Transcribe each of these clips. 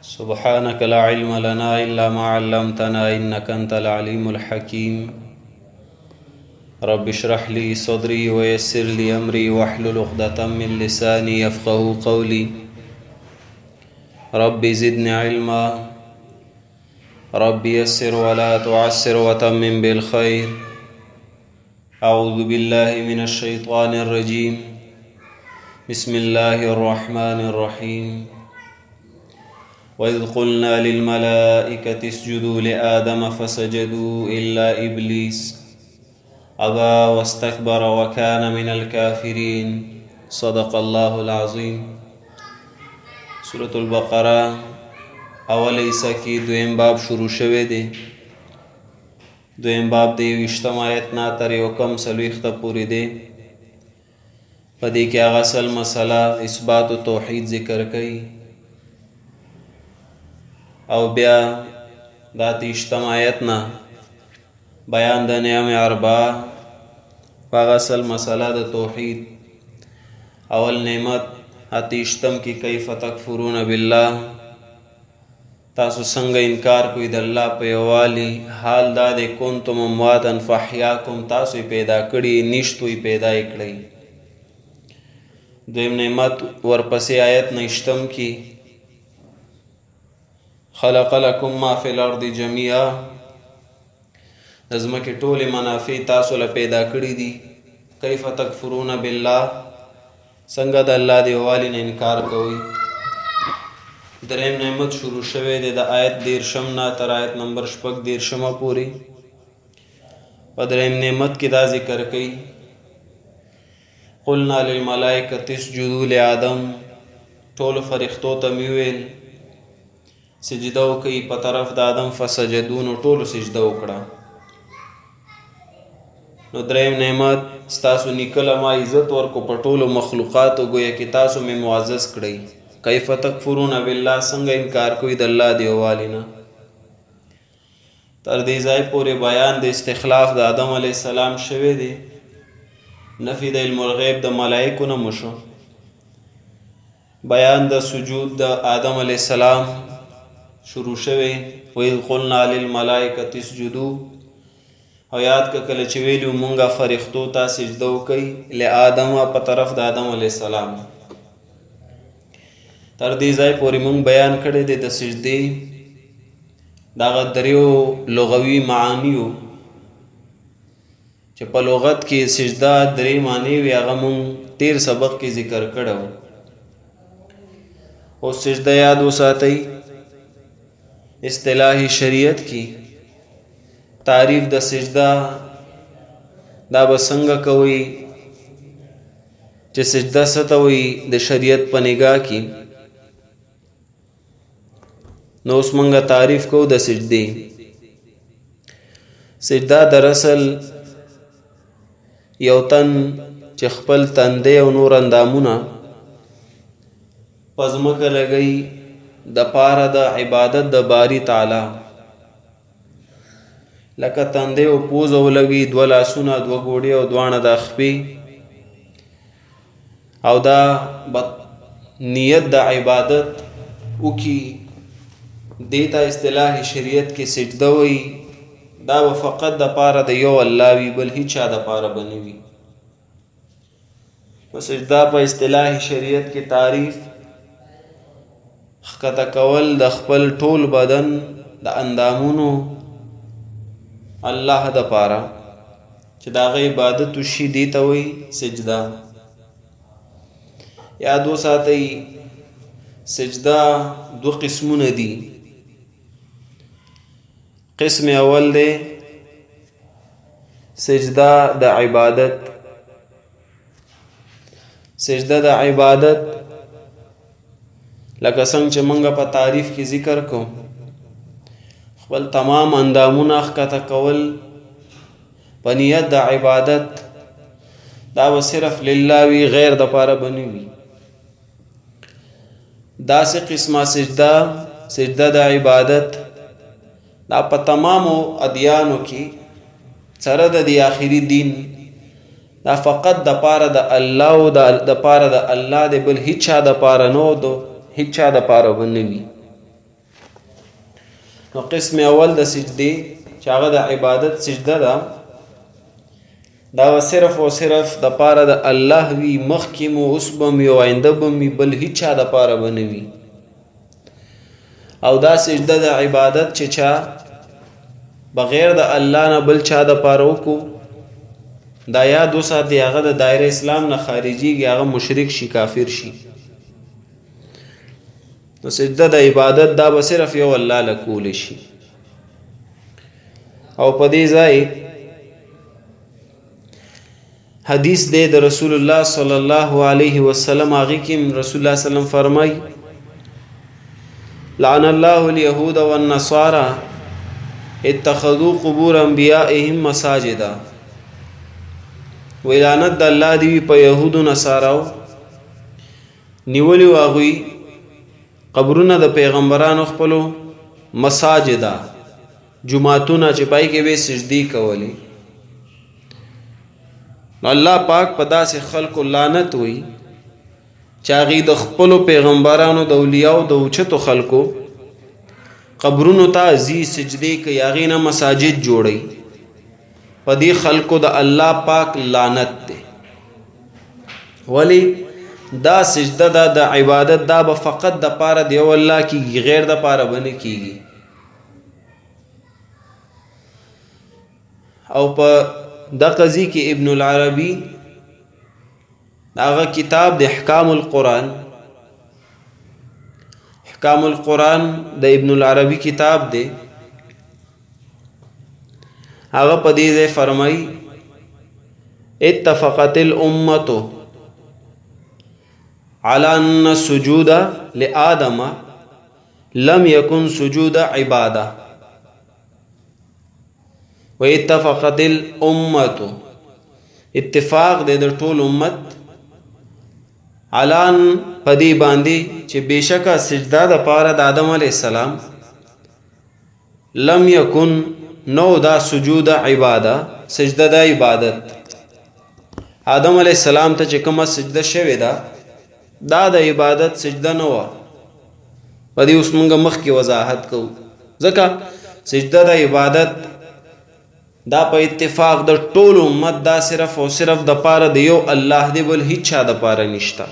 سبحانك لا علم لنا إلا ما علمتنا إنك أنت العليم الحكيم. رب اشرح لي صدري ويسر لي أمري واحلل عقدة من لساني يفقه قولي. رب زدني علما. رب يسر ولا تعسر وتمم بالخير. أعوذ بالله من الشيطان الرجيم. بسم الله الرحمن الرحيم. وإذ قلنا للملائكة اسجدوا لآدم فسجدوا إلا إبليس أبى واستكبر وكان من الكافرين. صدق الله العظيم. سورة البقرة اول حصہ کې دویم باب شروع شوی دی. دویم باب د 21 آیت نه تر یو کم 40 پورې دی. په دې کې هغه اصل مسله اثبات او توحید ذکر کړي او بیا د 23 آیت نه بیان د نعم اربع، هغه اصل مسله د توحید. اول نعمت 28 کې کیف تکفرون بالله، تاسو څنګه انکار کوئ د الله په یووالي، حال دا دی کنتم امواتا فاحیاکم، تاسو یې پیدا کړي نشتو یې پیدا یې کړئ. دویم نعمت ورپسې آیت 29 کې خلق لکم ما فی الارض جميعا، د ځمکې ټولې منافع تاسو له پیدا کړي دي. کیف تکفرون بالله، څنګه د الله د یووالي نه انکار کوئ. دریم نعمت شروع شوی دی د آیت 30 نه تر آیت نمبر 36 پورې. په دریم نعمت کې دا ذکر کوي قلنا للملائکة اسجدوا لآدم، ټولو فرښتو ته مې وویل سجده وکړئ په طرف د آدم، فسجدو، نو ټولو سجده وکړه. نو دریم نعمت ستاسو نیکه له ما عزت ورکو په ټولو مخلوقاتو، ګویا کې تاسو مې معزز کړئ. کیف تکفرون بالله، څنګه انکار کوئ د الله د یووالي نه. تر دې ځای پورې بیان د استخلاف د آدم علیه السلام شوی دی. نفي د علم الغیب د ملائکو نه مشو. بیان د سجود د آدم علیه السلام شروع شوی. وإذ قلنا للملائکة اسجدوا، او یاد که کله چې ویلو مونږه فرښتو ته سجده وکئ لآدم، په طرف د آدم علیه السلام. تر دې ځای پورې مونږ بیان کړی دی د سجدې دغه دریو لغوي معانیو، چې په لغت کې سجده درې معنی وي، هغه مونږ تیر سبق کې ذکر کړو. او سجده یاد وساتئ، اصطلاح شریعت کې تعریف د سجده دا به څنګه کوي چې سجده څه ته وایي د شریعت په نگاه کې. نو اوس مونږ تعریف کوو د سجدې. سجده دراصل یو تن چې خپل تندې او نور اندامونه په ځمکه لګوي د پاره د عبادت د باری تعالی، لکه تندې او پوزه ولګي، دوه لاسونه، دوه ګوډې او دواړه د خپې، او دا نیت د عبادت وکي، دیتا اصطلاح شریعت کې سجده وایي. دا به فقط د پاره د یو الله وي، بل هیچا د پاره به نه وي. په سجده په اصطلاح شریعت کې تعریف ښکته کول د خپل ټول بدن د اندامونو الله د پاره چې د هغه عبادت وشي، دې ته وایي سجده. یاد وساتئ سجده دوه قسمونه دي. قسم اول دی سجده د عبادت. سجده د عبادت لکه څنګه چې مونږ په تعریف کې ذکر کو، خپل تمام اندامونه ښکته کول په نیت د عبادت، دا به صرف لله وي، غیر د پاره به نه وي. داسې قسمه سجده، سجده د عبادت، دا په تمامو ادیانو کې سره د دې آخري دین، دا فقط د پاره د الله او د پاره د الله د بل هیچا د پاره نه، او د هیچا د پاره به نه وي. نو قسم اول د سجدي چې هغه د عبادت سجده ده، دا به صرف او صرف د پاره د الله وي، مخکې مو، اوس به وي او آینده به وي، بل هیچا د پاره به نه وي. او دا سجده د عبادت چې چا بغیر د الله نه بل چا د پاره وکړو، دا یاد وساتي هغه د دایره اسلام نه خارجيږي، هغه مشرک شي، کافر شي. نو سجده د عبادت دا به صرف یو الله له کول شي. او په دې ځای حدیث دی د رسول الله صلی الله علیه وسلم، هغه کې رسول الله صلی الله علیه وسلم فرمای: لعن الله اليهود والنصارى اتخذوا قبور انبیائهم مساجدا. ویلانت د الله دی په يهودو نصاراو، نیولی واغوی قبرونه د پیغمبرانو خپلو مساجدا، جمعتونه چې پای کې به سجدي کولې. نو الله پاک په داسې خلکو لعنت وي چې هغوی د خپلو پیغمبرانو، د اولیاو، د اوچتو خلکو قبرونو ته ځي، سجدې کوي، هغې نه مساجد جوړوي. په دې خلکو د الله پاک لعنت دی. ولی دا سجده دا د عبادت دا به فقط د پاره دی او الله کیږي، غیر د پاره بنه کیږي. او په د قضیه کې ابن العربي هغه کتاب د احکام القرآن، احکام القرآن د ابن العربي کتاب دی، هغه په دې ځای فرمایي: اتفقت الامه على ان السجود لآدم لم يكن سجود عباده. واتفقت الامه، اتفاق دی د ټول امت، علان پدی باندې چې بشکا سجده د پاره د آدم علی السلام لم یکن نو دا سجود عباده، سجده د عبادت. آدم علی السلام ته چې کومه سجده شوې ده دا د عبادت سجده نه وه. په دې اوس مونږ مخکې وضاحت کوو، ځکه سجده د عبادت دا په اتفاق د ټول امت دا صرف او صرف د پاره د یو الله دی، بل هیچا د پاره نشته.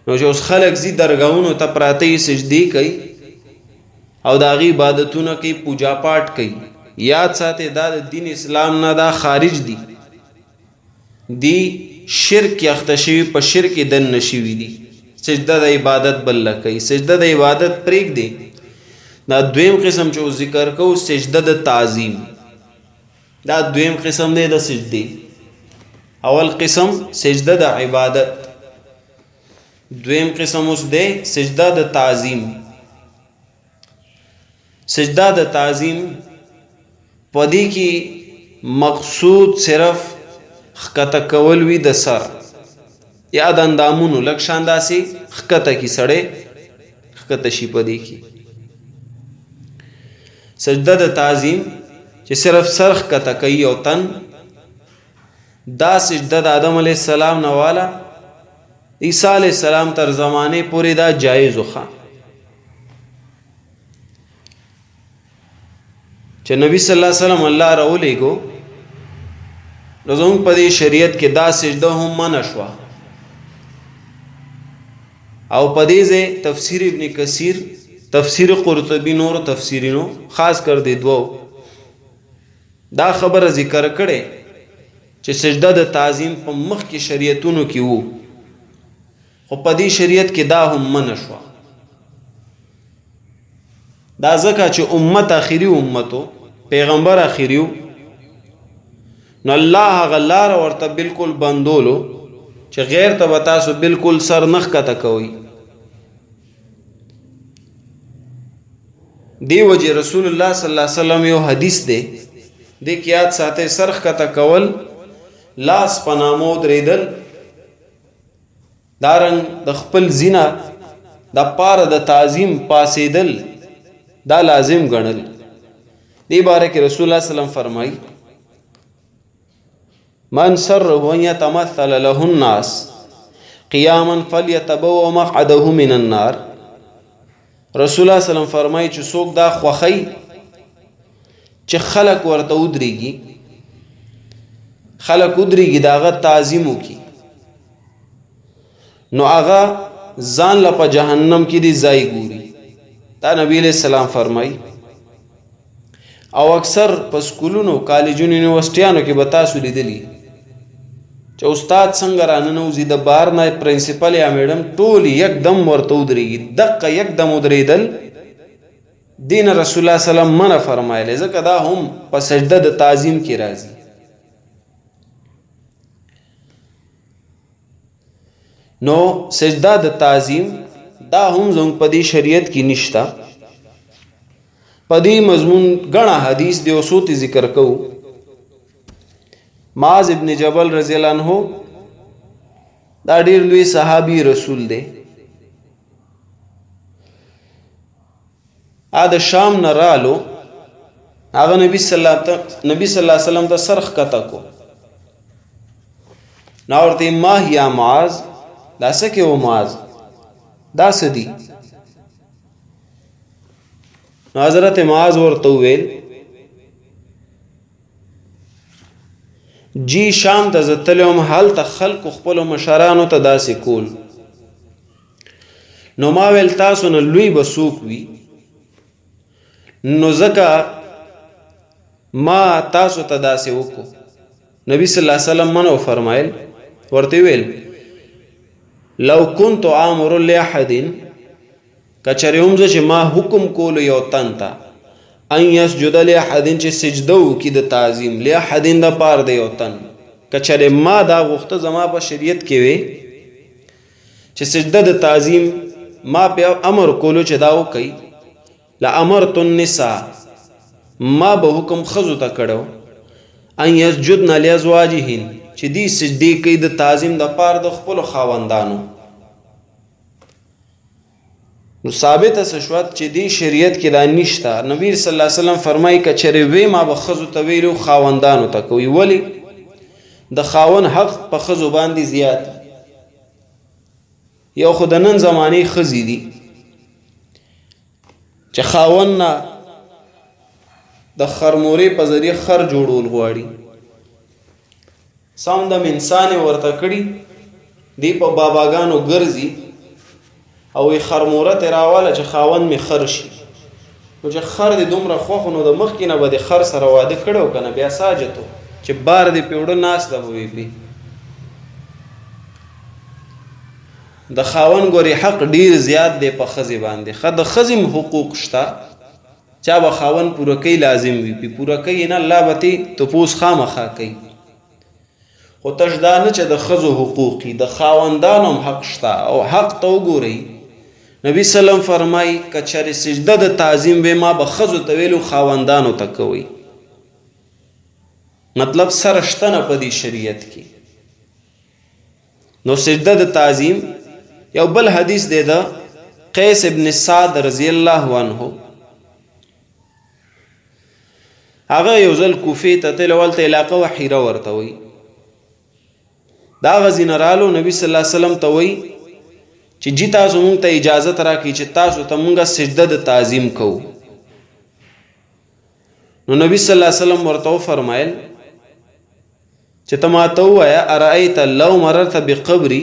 نو چې اوس خلک ځي درګاهونو ته پراته یې سجدې کوي او د هغې عبادتونه کوي، پوجا پاټ کوي، یاد ساتي دا د دین اسلام نه دا خارج دي، دی شرک کې اخته شوي، په شرک کې دننه شوي دي. سجده د عبادت بل کوي، سجده د عبادت پرېږدي. دا دویم قسم چې اوس ذکر کوو، سجده د تعظیم، دا دویم قسم دی د سجدې. اول قسم سجده د عبادت، دویم قسم اوس دی سجده د تعظیم. سجده د تعظیم په دې کې مقصود صرف ښکته کول وي د سر یا د اندامونو، لږ شان داسې ښکته کی سړی ښکته شي. په دې کې سجده د تعظیم چې صرف سر ښکته کوي او تن، دا سجده د آدم علیه السلام نه والا عیسی علیه السلام تر زمانه پورې دا جایز وخه. چې نبی صلی الله علیه وسلم الله راولېګو نو زموږ په دې شریعت کې دا سجده هم منع شوه. او په دې ځای تفسیر ابن کثیر، تفسیر قرطبی، نور تفسیرینو خاص کر دې دوو دا خبره ذکر کړي چې سجده د تعظیم په مخ کې شریعتونو کې وو، خو په دې شریعت کې دا هم منع شوه. دا ځکه چې امت اخري امتو، پیغمبر اخري، نو الله هغه لار ورته بالکل بندولو چې غیر ته به تاسو بالکل سر نه ښکته کوئ. دی وجه رسول الله صلی الله علیه وسلم یو حدیث دی، د کې یاد ساتي، سر ښکته کول، لاس په نامو درېدل، دارنګ د خپل زینه د پاره د تعظیم پاسېدل دا لازم ګڼل. دی باره کې رسول الله صلی الله علیه وسلم فرمایي: من سره ان يتمثل له الناس قياما فليتبوأ مقعده من النار. رسول الله صلی الله علیه وسلم فرمایي چې څوک دا خوخی چې خلک ورته ودرېږي، خلک ودرېږي د هغه تعظیم وکړي، نو هغه ځان له په جهنم کې دی ځای ګوري. دا نبی علیہ السلام فرمایي. او اکثر په سکولونو، کالجونو، یونیورسټیانو کې به تاسو لیدلي چې استاد څنګه راننوځي د بار نه، پرنسپل یا میډم ټول یکدم ورته ودرېږي. دقه یکدم ودرېدل دین رسول الله صلی الله علیه وسلم منع فرمایلی، ځکه دا هم په سجده د تعظیم کې راځي. نو سجده د تعظیم دا هم زموږ په دې شریعت کې نشته. په دې مضمون ګڼه حدیث دی او سوتی ذکر کوو. معاذ ابن جبل رضی الله عنه دا ډیر لوی صحابي رسول دی. ا د شام نه رالو، هغه نبی صلی الله علیه وسلم ته سرخ کته کو، نو ورته ما هي معاذ، دا څه کې و معاذ، دا څه دي؟ نو حضرت معاذ ورته ویل جی شام ته زه تللی وم، هلته خلکو خپلو مشرانو ته داسې کول، نو ما ویل تاسو نه لوی به څوک وي، نو ځکه ما تاسو ته داسې وکړو. نبی صلی الله علیه وسلم منو فرمایل، ورته ویل لو كنت آمر لأحد، کچره هم زه چې ما حکم کولو یو تن ته ان یسجد لاحد چې سجده وکړي د تعظیم لاحد د پار د یو تن، کچره ما دا غوښته زما په شریعت کې وي چې سجده د تعظیم ما په امر کولو چې دا وکړي، لامرت النساء، ما به حکم خزو ته کړو ان یسجدن لازواجهن چې دی سجدي کوي د تعظیم د پار د خپل خاوندانو. نو ثابته څه شوه چې دی شریعت کې دا نشته. نبی صلی الله علیه وسلم فرمایي که چېرې وی ما به ښځو ته ویلو خاوندانو ته کوي. ولی د خاوند حق په ښځو باندې زیات. یو خو د نن زمانې ښځې دي چې خاوند نه د خرمورې په ذریعه خر جوړول غواړي، سم دم انسان یې ورته کړي دی، په باباګانو ګرځي او یې خرموره ته راواله چې خاوند مې خر شي. نو چې خر دې دومره خوښ، نو د مخکې نه به د خر سره واده کړی و که نه، بیا ساجتو چې بار دې پې وړه ناسته به وي پې. د خاوند ګورې حق ډیر زیات دی په ښځې باندې. ښه د ښځې هم حقوق شته، چا به خاوند پوره کوي لازم وي پې، پوره کوي نه الله به ترې تپوس خامخا کوي. خو تش دا نه چې د ښځو حقوق دي، د خاوندانو هم حق شته. او حق ته وګورئ، نبی سلام فرمایي که چېرې سجده د تعظیم وي ما به ښځو ته ویلو خاوندانو ته کوئ. مطلب سره شته نه په دې شریعت کې. نو سجده د تعظیم یو بل حدیث دی د قیس ابن سعد رضی الله عنه، هغه یو ځل کوفې ته تللی، هلته علاقه وه حیره ورته وایي. دا هغه ځینې رالو نبی صلی الله علیه وسلم ته وایي چې جی تاسو مونږ ته اجازه راکړئ چې تاسو ته مونږ سجده د تعظیم کوو. نو نبی صلی الله علیه وسلم ورته وفرمایل چې ته ماته ووایه ارایت لو مررت بقبري،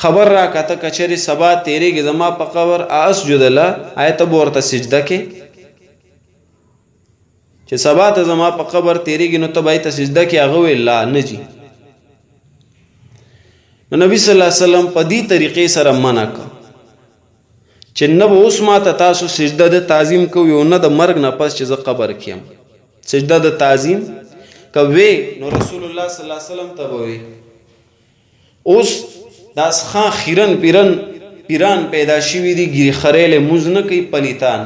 خبر راکړه ته که چېرې سبا تېرېږې زما په قبر، اسجد له، آیا ته به ورته سجده کې؟ چې سبا ته زما په قبر تېرېږي نو ته به یې ته سجده کې؟ هغه ویل لا نه جي. نو نبی صلی الله علیه وسلم په دې طریقې سره منع کړ چې نه به اوس ماته تاسو سجده د تعظیم کوئ او نه د مرګ نه پس چې زه قبر کې یم سجده د تعظیم کوي. نو رسول الله صلی الله علیه وسلم ته به وي اوس دا سخان خیرن پیرن پیران پیدا شوي دي، ګیرې خریلې موز نه کوي پلیتان،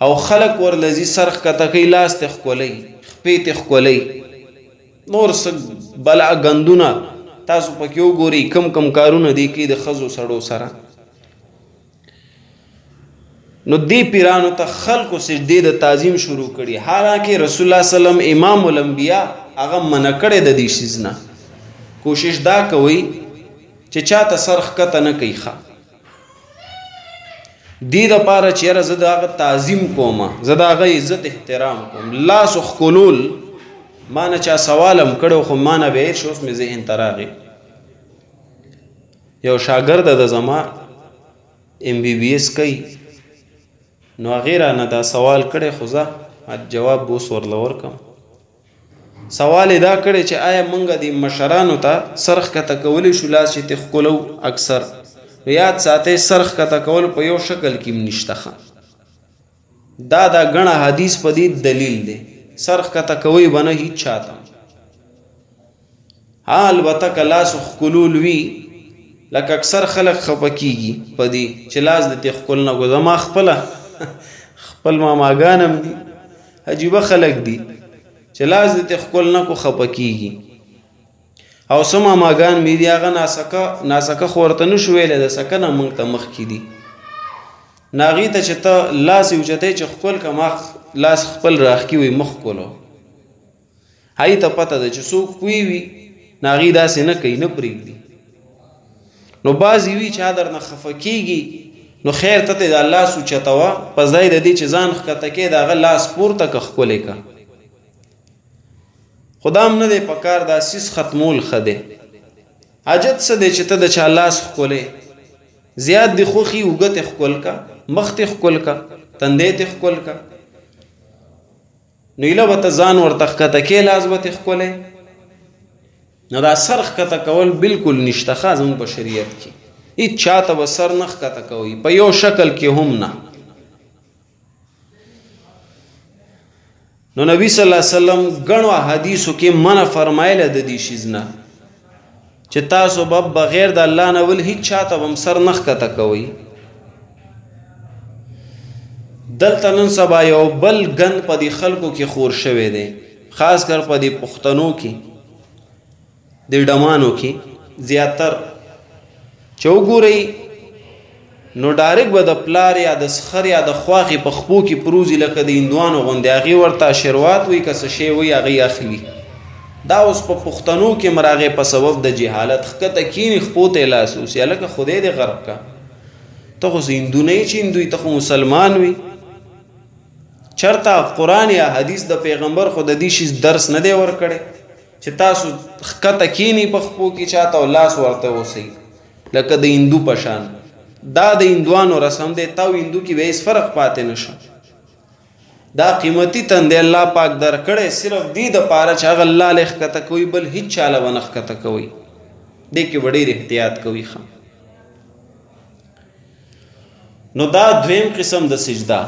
او خلک ورلځي سر ښکته کوي، لاس ته ښکلوي، خپې ته ښکلوي، نور څه بلا ګندونه تاسو پکې وګورئ، کم کم کارونه دی کوي د ښځو سړو سره. نو دی پیرانو ته خلکو سجدې د تعظیم شروع کړي، حالانکه رسول الله صلی الله علیه وسلم امام الانبیاء هغه منع کړی د دې شیز نه. کوشش دا کوي چې چاته سر ښکته نه کوي. ښه دې د پاره چې یاره زه د هغه تعظیم کوم، زه د هغه عزت احترام کوم. لاس ښکلول ما نه چا سوال هم کړی خو ما نه به هېر شو، اوس مې ذهن ته راغی. یو شاګرد د زما ایم بي بي اس کوي، نو هغې رانه دا سوال کړی، خو زه جواب به اوس ورله ورکړم. سوال یې دا کړی چې آیا مونږ د مشرانو ته سر ښکته کولی شو، لاس چې ترې ښکلو اکثر؟ نو یاد ساتئ، سر ښکته کول په یو شکل کې هم نشته. ښه، دا دا ګڼه حدیث په دې دلیل دی، سر ښکته کوئ به نه هیچا ته. ها، البته که لاس ښکلول وي، لکه اکثر خلک خفه کیږي په دې چې لاس د تې ښکل نه کو. زما خپله خپل ماماګان هم دي، عجیبه خلک دي چې لاس دې ته ښکل نه کو خپه کیږي. او څه ماماګان مې دي، هغه ناسکه ناسکه خو ورته نه شو ویلی، د سکه نه موږ ته مخکې دي. نو هغې ته چې ته لاس یې اوچتوې چې ښکل که، ما لاس خپل راښکي وي مخ ښکلو. هغې ته پته ده چې څوک پوه وي، نو هغوی داسې نه کوي، نه پرېږدي. نو بعضې وي چې درنه خفه کېږي، نو خیر ته ته دا لاس اوچتوه، په ځای د دې چې ځان ښکته کړې، د هغه لاس پورته که، ښکلی که. خو دا هم نه دی پکار، دا څیز ختمول ښه دی. حاجت څه دی چې ته د چا لاس ښکلې؟ زیات دې خوښي، اوږه ترې ښکل که، مخ ترې ښکل که، تندی ترې ښکل که، نو ایله به ته ځان ورته ښکته کې، لاس به ترې ښکلی. نو دا سر ښکته کول بالکل نشته ښه زموږ په شریعت کې. هیڅ چاته به سر نه ښکته کوي، په یو شکل کې هم نه. نو نبی صلی الله علیه وسلم ګڼو احادیثو کې منع فرمایله د دې شیز نه چې تاسو به بغیر د الله نه ول هیڅ چاته به سر نه ښکته کوئ. دلته نن سبا یو بل ګند په دې خلکو کې خور شوی دی، خاص کر په دې پښتنو کې، د ډمانو کې زیاتر چې وګورئ نو ډایرک به د پلار یا د سخر یا د خواخې په خپو کې پروزي، لکه د هندوانو غوندې. هغې ورته آشرواد وي که څه شی وي، هغې اخلي. دا اوس په پښتنو کې هم راغی په سبب د جهالت. ښکته کښېني، خپو ته یې لاس اوسي، هلکه خدای دې غرق که، ته خو څه هندو نه یې چې هندو ته خو مسلمان وي. چرته قرآن یا حدیث د پیغمبر خو د دې شیز درس نه دی ورکړی چې تاسو ښکته کینی په خپو کې چاته او لاس ورته اوسئ لکه د هندو په شان. دا د هندوانو رسم دی، تا او هندو کې به هیڅ فرق پاتې نشو. دا قیمتي تندې الله پاک درکړی صرف دې د پاره چې هغه الله له ښکته کوي، بل هیڅ چا له ونه ښکته کوي. دې کې به ډېر احتیاط کوي. ښه، نو دا دویم قسم د سجده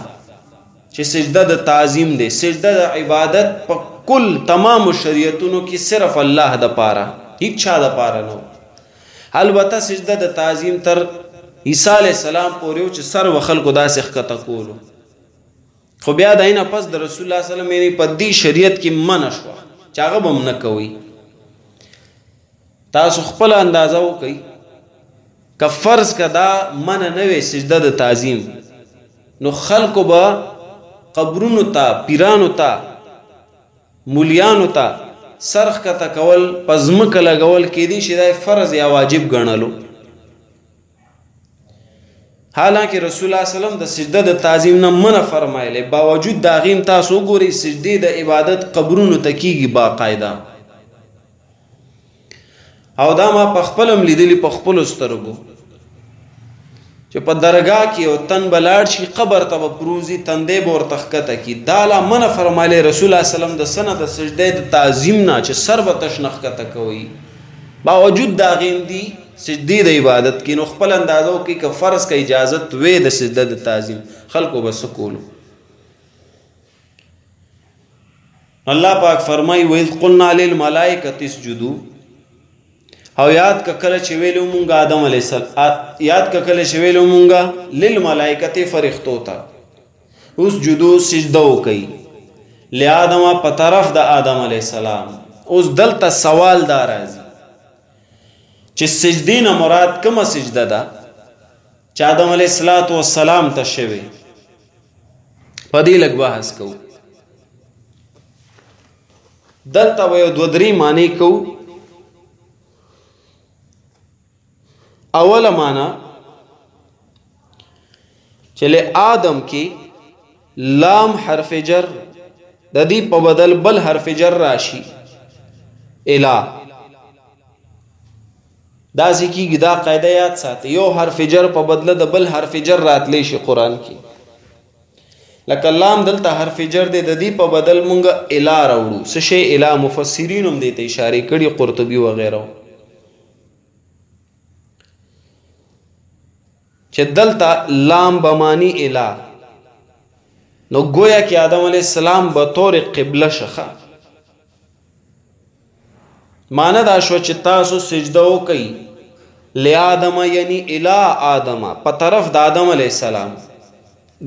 چې سجده د تعظیم دی، سجده د عبادت په کل تمام شریعتونو کې صرف الله د پاره، هیڅ چا د پاره نه. البته سجده د تعظیم تر عیسی علی السلام پورې چې سر و خلکو داسې ښکته کولو، خو بیا د اینه پس د رسول الله صلی الله علیه وسلم یعنی په دې شریعت کې منع شوه چې هغه به هم نه کوي. تاسو خپل اندازه وکړئ، که فرض که دا منع نه وي سجده د تعظیم، نو خلکو به قبرونو ته، پیرانو ته، مولیانو ته سر ښکته کول، په ځمکه لګول کېدی شي دا فرض یا واجب ګڼلو. حالانکه رسول الله صلی الله علیه وسلم د سجده د تعظیم نه منع فرمایلی، باوجود د هغې هم تاسو وګورئ سجدې د عبادت قبرونو ته کیږي باقاعده. او دا ما په خپل هم لیدلی په خپلو سترګو چې په درگاه کې یو تن به لاړ شي، قبر ته به پروزي، تندی به ورته ښکته کړي. دا لا منع فرمایلی رسول الله صلی الله علیه وسلم د څه نه، د سجدې د تعظیم نه، چې سر به تش نه ښکته کوي. باوجود د هغې هم دي سجدې د عبادت کې. نو خپل اندازه وکړئ، که فرض که اجازت وې د سجده د تعظیم، خلکو به څه کولو؟ الله پاک فرمای، وَإِذْ قُلْنَا لِلْمَلَائِكَةِ اسْجُدُوا. او یاد کله چې ویلو مونږ آدم علی السلام، یاد کله چې ویلو مونږ للملائکه فرښتو ته، اسجدو سجده وکي لآدم په طرف د آدم علی السلام. اوس دلته سوال دا راځي چې سجدې نه مراد کومه سجده ده چې آدم علیه السلام ته شوی؟ په دې لږ بحث کوو. دلته به یو دوه درې معنی کوو. اوله معنا چې چې له آدم کې لام حرف جر د دې په بدل بل حرف جر راشي الا، دا ځکه دا قاعده یاد ساتي، یو حرف جر په بدله د بل حرف جر راتلی شي قران کې. لکه لام دلته حرف جر دی، د دې په بدل مونږ الا راوړو. څه شی الا؟ مفسرین هم دې ته اشاره کړي، قرطبي وغیرہ، چې دلته لام بمانی الا، نو گویا کې آدم علی السلام به طور قبله شخه. معنی دا شو چې تاسو سجده وکئ لآدم، یعنی الی آدم، په طرف د آدم علی السلام،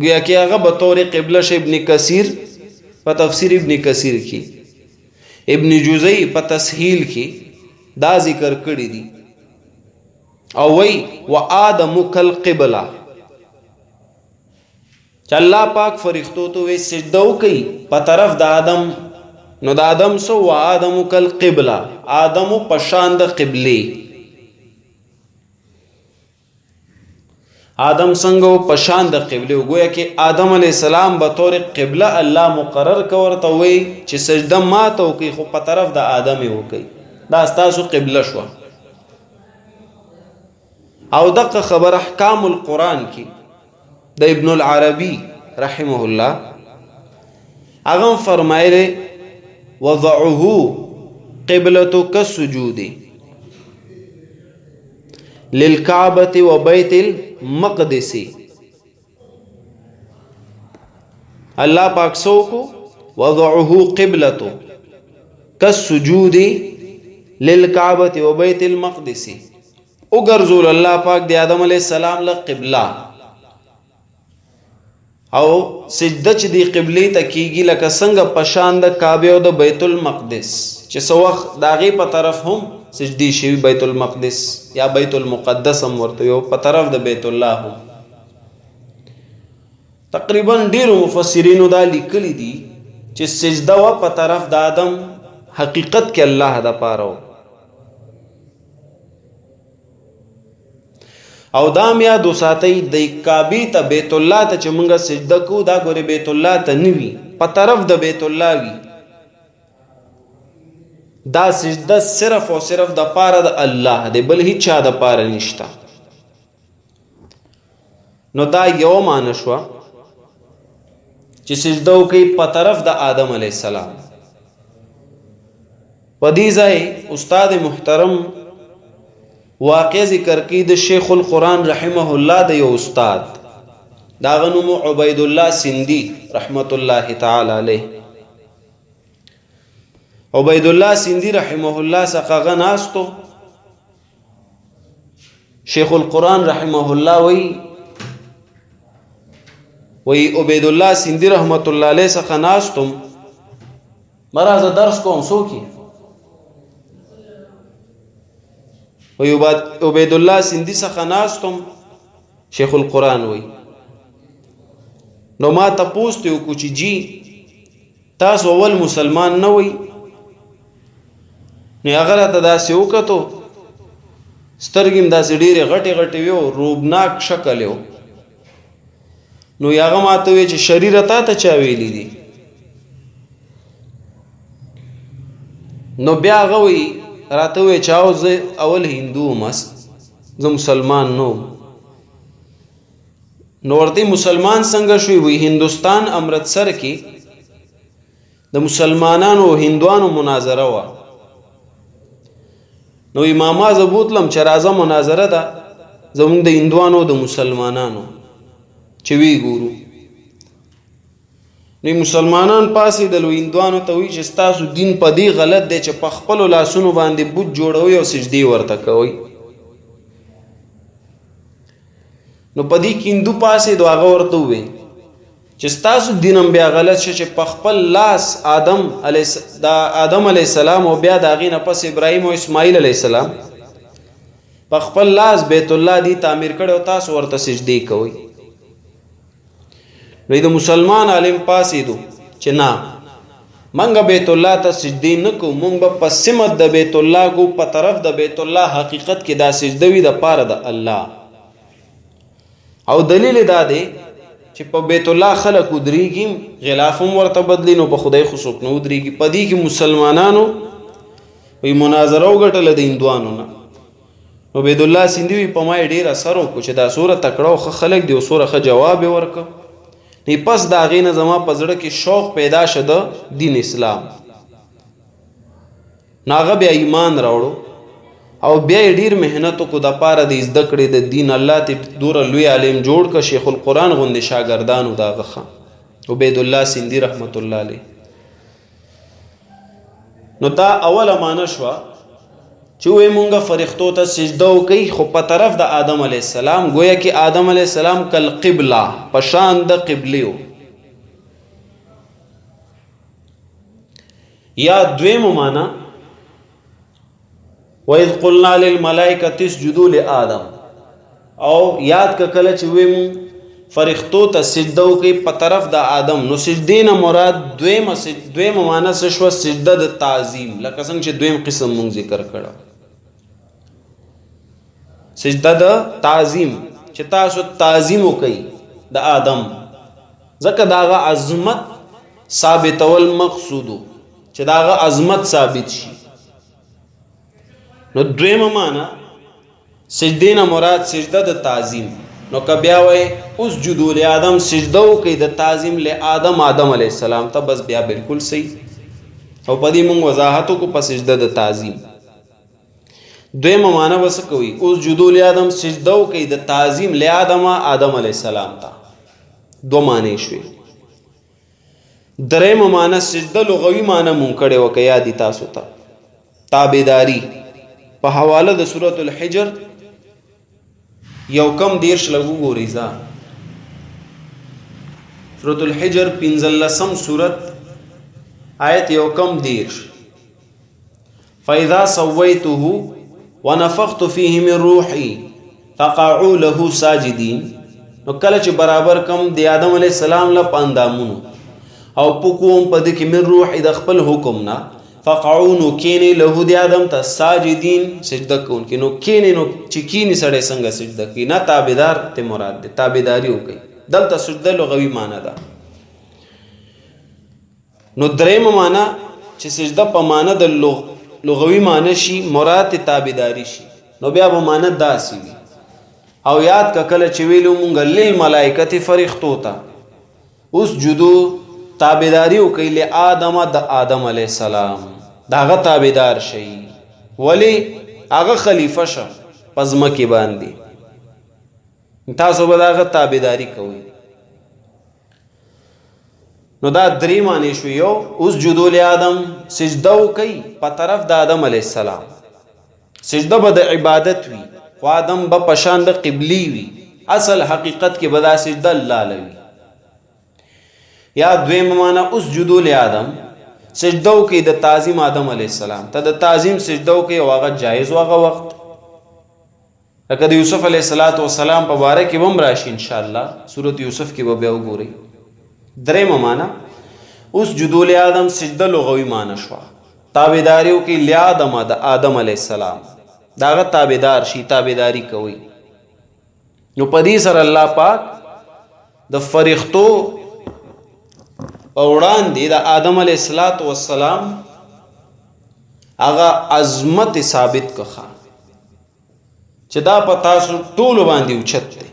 گویا کې هغه به طور قبله ش. ابن کثیر په تفسیر ابن کثیر کې، ابن جوزی په تسهیل کې دا ذکر کړی دی او وی و آدم کل قبله، چې الله پاک فرښتو ته وی سجده وکي په طرف د آدم، نو د آدم سو و آدم کل قبله، آدم په شان د قبله. آدم څنګه په شان د قبله؟ گویا کې آدم علی السلام به طور قبله الله مقرر کورته وی چې سجده ما ته وکي، خو په طرف د آدم وکي، دا ستاسو قبله شو. او دغه خبر احکام القرآن کې د ابن العربي رحمه الله هغه فرمایلی وضعه قبلة كالسجود للكعبة وبيت المقدس. الله پاک سو کو وضعه قبلة كالسجود للكعبة وبيت المقدس، وګرځول الله پاک د آدم علی السلام له قبله، او سجده چې دی قبله ته کیږي لکه څنګه پشان د کعبه او د بیت المقدس، چې څو وخت داغه په طرف هم سجدي شوی، بیت المقدس یا بیت المقدس هم ورته یو، په طرف د بیت الله هم. تقریبا ډیرو مفسرینو دا لیکلي دي چې سجده و په طرف د آدم حقیقت کې الله د پاره. او دا میا دو ساتي د کعبه ته، بیت الله ته چې مونږه سجده کو، دا ګوره بیت الله ته نوي، په طرف د بیت الله وی. دا سجده صرف او صرف د پاره د الله دی، بل هیڅ چا د پاره نشته. نو دا یو معنی شو چې سجده وکي په طرف د آدم علی السلام. په دې ځای استاد محترم واقع ذکر کی د شیخ القرآن رحمه الله د یو استاد، دا غنوم عبید الله سندی رحمت الله تعالی علیه. عبید الله سندی رحمه الله څخه غناستو شیخ القرآن رحمه الله وی وی عبید الله سندی رحمت الله علیه څخه ناستم، مرازه درس کوم سوکی. وی عبید الله سندی څخه ناستم، شیخ القرآن وی، نو ما تپوس ته وکړو چې جی تاسو اول مسلمان نه وی؟ نو هغه راته داسې وکتو، سترګې هم داسې ډېرې غټې غټې وې او روبناک شکل یې و. نو هغه ماته وی چې شریره تا ته چا ویلي دي؟ نو بیا هغه وی راته وی چې او زه اول هندو وم، زه مسلمان نه وم. نو ورته مسلمان څنګه شوی؟ وی هندوستان امرتسر کې د مسلمانانو او هندوانو مناظره وه. نو امامه زه بوتلم چې راځه مناظره ده زمونږ د هندوانو د مسلمانانو چې وی ګورو. نو مسلمانان پاسې د هندوانو ته وی چې ستاسو دین په دې غلط دی چې په خپلو لاسونو باندې بت جوړوي او سجدې ورته کوي. نو په دې کې هندو پاسې دو، هغه ورته ووی چې ستاسو دین هم بیا غلط شي چې په خپل لاس آدم علی دا آدم علی السلام او بیا د هغې نه پس ابراهیم او اسماعیل علی السلام په خپل لاس بیت الله دی تعمیر کړي او تاسو ورته سجدې کوئ. نو د مسلمان عالم پاسې دو چې نه، منګه بیت الله ته سجدې نه کو، مونږ به په سمت د بیت الله کو، په طرف د بیت الله، حقیقت کې دا سجده وي د پاره د الله. او دلیل دا دی چې په بیت الله خلک ودرېږي، غلاف هم ورته بدلی، نو په خدای خو څوک نه ودرېږي. په دې کې مسلمانانو وی مناظره وګټله د هندوانو نه. عبید الله سیندی وی په ما یې ډېر اثر وکړو چې دا څومره تکړه او ښه خلک دي او څومره ښه جواب یې ورکړ. نو پس د هغې نه زما په زړه کې شوق پیدا شه د دین اسلام. نو هغه بیا ایمان راوړو او بیا یې ډېر محنت وکړو د پاره د زده کړې د دین. الله ته دوره لوی عالم جوړ کړ، شیخ القرآن غوندې شاګردانو د هغه ښه عبید الله سیندی رحمت الله علیه. نو دا اوله معنی شوه چې وې مونږه فرښتو ته سجده وکړي، خو په طرف د آدم علی السلام، گویا کې آدم علی السلام کل قبله په شان د قبلیو. یا دویمه معنی وَإِذْ قُلْنَا لِلْمَلَائِكَةِ اسْجُدُوا لِآدَمَ، او یاد که کله چې وې مونږ فرښتو ته سجده وکړي په طرف د آدم، نو سجدې نه مراد دویمه دویمه معنی څه شوه؟ سجده د تعظیم، لکه څنګه چې دویم قسم مونږ ذکر کړه، سجده د تعظیم چې تاسو تعظیم وکړئ د آدم، ځکه داغه عظمت ثابتول مقصودو چې داغه عظمت ثابت شي. نو دویمه معنی سجدې نه مراد سجده د تعظیم. نو که بیا وای اسجدوا لآدم، سجده وکړئ د تعظیم لآدم، آدم علیه السلام ته، بس بیا بالکل صحیح. او په دې مونږ وضاحت وکړو په سجده د تعظیم. دویمه معنی به څه کوي؟ اسجدوا لآدم، سجده وکړئ د تعظیم لآدم، آدم علیه السلام ته. دوه معنی شوې. درېمه معنی سجده لغوي معنی مونږ کړې وه، که یاد دي تاسو ته، تابعداري په حواله د سورة الحجر یو کم 30 لږ وګورئ. ځه سورة الحجر 15 سورت آیت یو کم 30، فإذا سويته ونفخت فيه من روحي فقعوا له ساجدين. نو کله چې برابر کم د آدم علی السلام له پاندامونو او پکوم په دې کې من روح د خپل حکم نه، فقعوا نو کینې له د آدم ته ساجدین سجده کوونکي. نو کینې، نو چې کینې سړی څنګه سجده کوي؟ نه تابعدار ته مراد دی، تابعداري وکړي. دلته سجده لغوي معنی ده. نو درېمه معنی چې سجده په معنی د لغوي معنی شي، مراد تابعداري شي، نو بیا به معنی داسې وي. او یاد که کله چې ویلو مونږ للملائکة فرښتو ته اسجدو تابعداري وکړئ لآدم د آدم علیه السلام، د هغه تابعدار شئ. ولی هغه خلیفه شه په ځمکې باندې، تاسو به د هغه تابعداري کوئ. نو دا درې معنی شو. یو اسجدوا لآدم، سجده وکړئ په طرف د آدم علیه السلام، سجده به د عبادت وي، خو آدم به په شان د قبلی وي، اصل حقیقت کې به دا سجده الله لوي. یا دویمه معنی اسجدوا لآدم، سجده وکړئ د تعظیم آدم علیه السلام ته، د تعظیم سجده وکړئ او هغه جایز و هغه وخت، لکه د یوسف علیه السلام په باره کې به هم راشي ان شاء الله، سورت یوسف کې به بیا وګورئ. درېیمه معنی اسجدوا لآدم، سجده لغوي معنی شوه، تابعداري وکړئ لآدم د آدم علیه السلام، د هغه تابعدار شي، تابعداري کوئ. نو په دې سره الله پاک د فرښتو په وړاندې د آدم علیه السلام هغه عظمت ثابت کړه چې دا په تاسو ټولو باندې اوچت دی.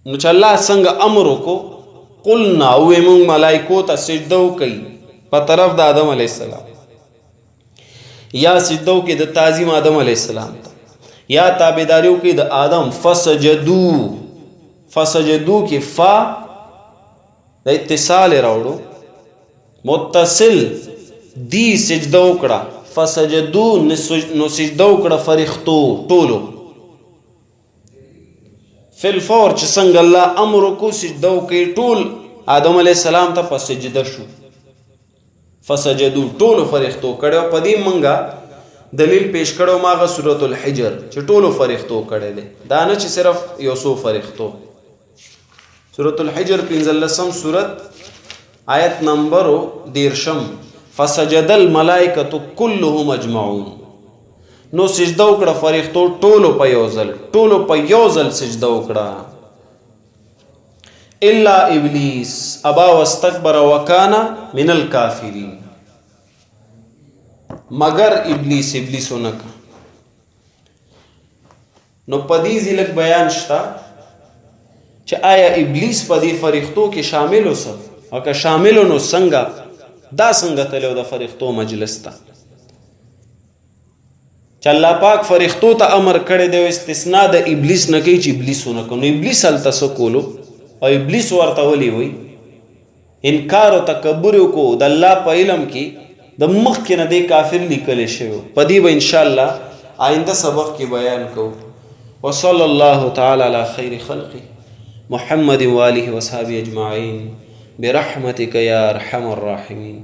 نو چې الله څنګه امر وکړو، قلنا او موږ ملائکو ته سجده وکړي په طرف د آدم علی السلام، یا سجده وکړي د تعظیم آدم علی السلام ته، یا تابعداري وکړي د آدم. فسجدو، فسجدو کې فا د اتصال راوړو، متصل دی، سجده وکړه. فسجدو نو سجده وکړه فرښتو ټولو فی الفور، چې څنګه الله امر وکړو سجده وکړي ټول آدم علیه السلام ته په سجده شو. فسجدو ټولو فرښتو کړی. او په دې مونږه دلیل پیش کړو ماغه سورة الحجر چې ټولو فرښتو کړی دی، دا نه چې صرف یو څو فرښتو. سورة الحجر 15 سورت آیت نمبر 30، فسجد الملائکة كلهم اجمعون. نو سجده وکړه فرښتو ټولو په یو ځل، ټولو په یو ځل سجده وکړه. الا ابلیس ابا واستكبر وکانا من الكافرین. مگر ابلیس، ابلیس ونکا. نو په دې ځلک بیان شته چې آیا ابلیس په دې فرښتو کې شامل اوسه، او که شامل نو څنګه دا څنګه تلو د فرښتو مجلس ته، چې الله پاک فرښتو ته امر کړی دی استثناء د ابلیس نه کوي چې ابلیس ونه کړي. نو ابلیس هلته څه کولو او ابلیس ورته ولي وي؟ انکار او تکبر وکړو د الله په علم کې د مخکې نه دی کافر لیکل شوی. په دې به ان شاء الله آینده سبق کې بیان کوو. وصلى الله تعالى على خير خلقه محمد واله وصحبه اجمعين برحمتك يا ارحم الراحمين.